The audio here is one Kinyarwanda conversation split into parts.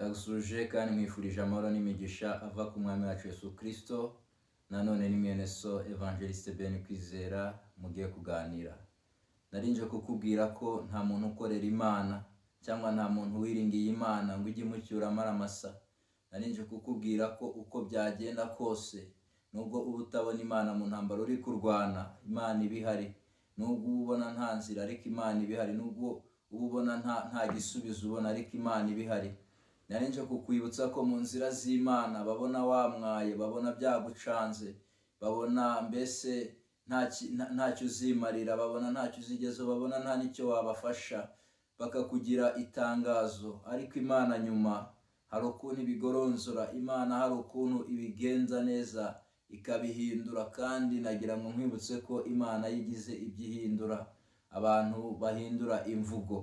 Ndagusuje kandi nkwifurije amahoro n'imigisha ava ku mwami wacu Yesu Kristo. Nanone ni mwene so Evangeliste Ben Kwizera mugiye kuganira. Narinje kukubwira ko nta muntu ukorera Imana cyangwa nta muntu wiringiye Imana ngo ijye imucyura amaramasa. Narinje kukubwira ko uko byagenda kose, nubwo uba utabona Imana mu ntambaro uri kurwana, Imana iba ihari. Nubwo uba ubona nta nzira, ariko Imana iba ihari. Nubwo uba ubona nta gisubizo ubona, ariko Imana iba ihari. Narinje kukwibutsa ko mu nzira z'Imana babona wamwaye, babona byagucanze, babona mbese ntacyo uzimarira, babona ntacyo uzigezeho, babona nta n'icyo wabafasha, bakakugira itangazo. Ariko Imana nyuma hari ukuntu ibigoronzora, Imana hari ukuntu ibigenza neza ikabihindura. Kandi nagira ngo nkwibutse ko Imana yigize ibyo ihindura. Abantu bahindura imvugo,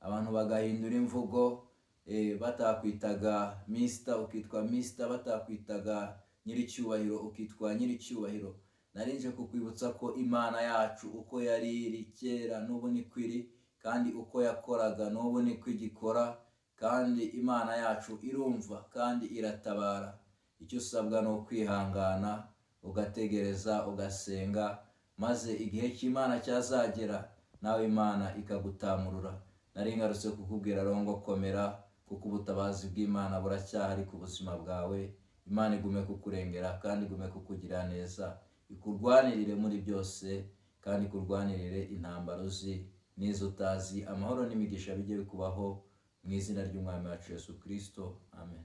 abantu bagahindura imvugo, batakwitaga Mister ukitwa Mister, batakwitaga nyiricyubahiro ukitwa nyiricyubahiro. Narinje kukwibutsa ko Imana yacu uko yari iri kera n'ubu niko iri, kandi uko yakoraga n'ubu niko igikora, kandi Imana yacu irumva kandi iratabara. Icyo usabwa ni ukwihangana, ugategereza, ugasenga, maze igihe cy'Imana cyazagera nawe Imana ikagutamurura. Nari ngarutse kukubwira rero ngo komera, kuko ubutabazi bw'Imana buracyahari ku buzima bwawe. Imana igume kukurengera kandi igume kukugira neza, ikurwanirire muri byose, kandi ikurwanirire intambara uzi n'izo utazi. Amahoro n'imigisha bijye bikubaho mu izina ry'Umwami wacu Yesu Kristo, amen.